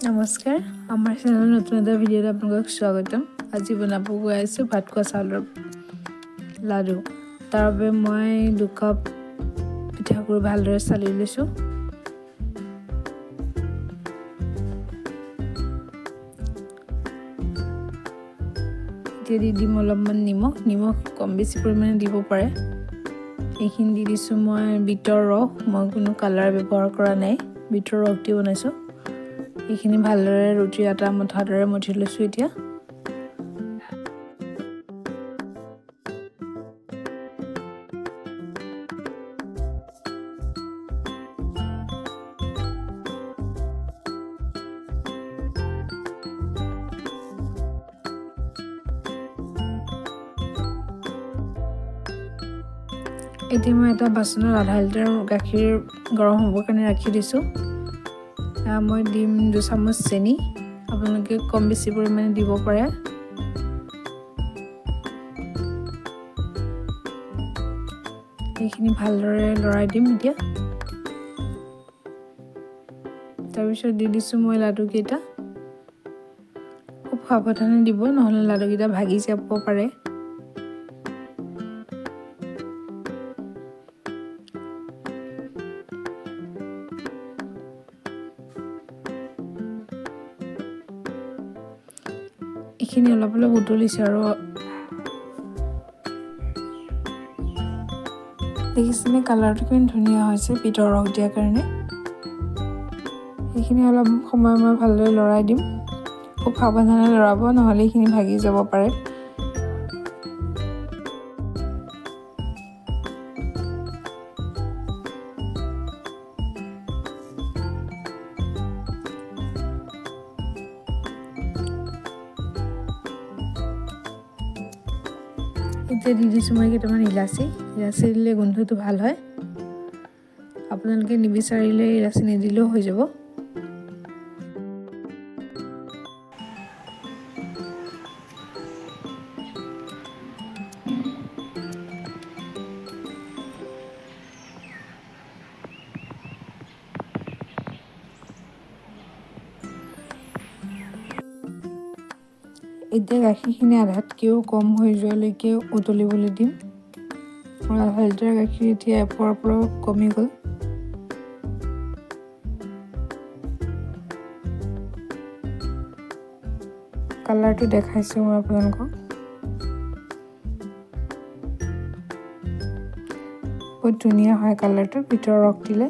নমস্কাৰ, আমাৰ চেনেলৰ নতুন এটা ভিডিঅ'ত আপোনালোকক স্বাগতম। আজি বনাব গৈ আছোঁ ভাত খোৱা চাউলৰ লাডু। তাৰ বাবে মই 2 কাপ পিঠাগুড়ি ভালদৰে চালি লৈছোঁ। এতিয়া দি দিম অলপমান নিমখ। নিমখ কম বেছি পৰিমাণে দিব পাৰে। এইখিনি দি দিছোঁ মই বিটৰ ৰস। মই কোনো কালাৰ ব্যৱহাৰ কৰা নাই, বিটৰ ৰস দি বনাইছোঁ। এইখিনি ভালদৰে ৰুটি আটা মঠাৰ দৰে মঠি লৈছোঁ এতিয়া। এতিয়া মই এটা বাচনত আধা লিটাৰ গাখীৰ গৰম হ'বৰ কাৰণে ৰাখি দিছোঁ। মই দিম 2 চামুচ চেনি। আপোনালোকে কম বেছি পৰিমাণে দিব পাৰে। এইখিনি ভালদৰে লৰাই দিম এতিয়া। তাৰপিছত দি দিছোঁ মই লাডুকেইটা। খুব সাৱধানে দিব, নহ'লে লাডুকেইটা ভাগি যাব পাৰে। এইখিনি অলপ অলপ উতলিছে আৰু। দেখিছেনে, কালাৰটো কিমান ধুনীয়া হৈছে বিটৰ ৰস দিয়াৰ কাৰণে? সেইখিনি অলপ সময় মই ভালদৰে লৰাই দিম। খুব সাৱধানে লৰাব, নহ'লে এইখিনি ভাগি যাব পাৰে। এতিয়া দি দিছোঁ মই কেইটামান ইলাচি। ইলাচি দিলে গোন্ধটো ভাল হয়। আপোনালোকে নিবিচাৰিলে ইলাচি নিদিলেও হৈ যাব। এতিয়া গাখীৰখিনি আধাতকৈও কম হৈ যোৱালৈকে উতলিবলৈ দিম। মোৰ আধা লিটাৰ গাখীৰ এতিয়া এপোৱাৰ পৰা কমি গ'ল। কালাৰটো দেখাইছোঁ মই আপোনালোকক। বহুত ধুনীয়া হয় কালাৰটো বিটৰ ৰস দিলে।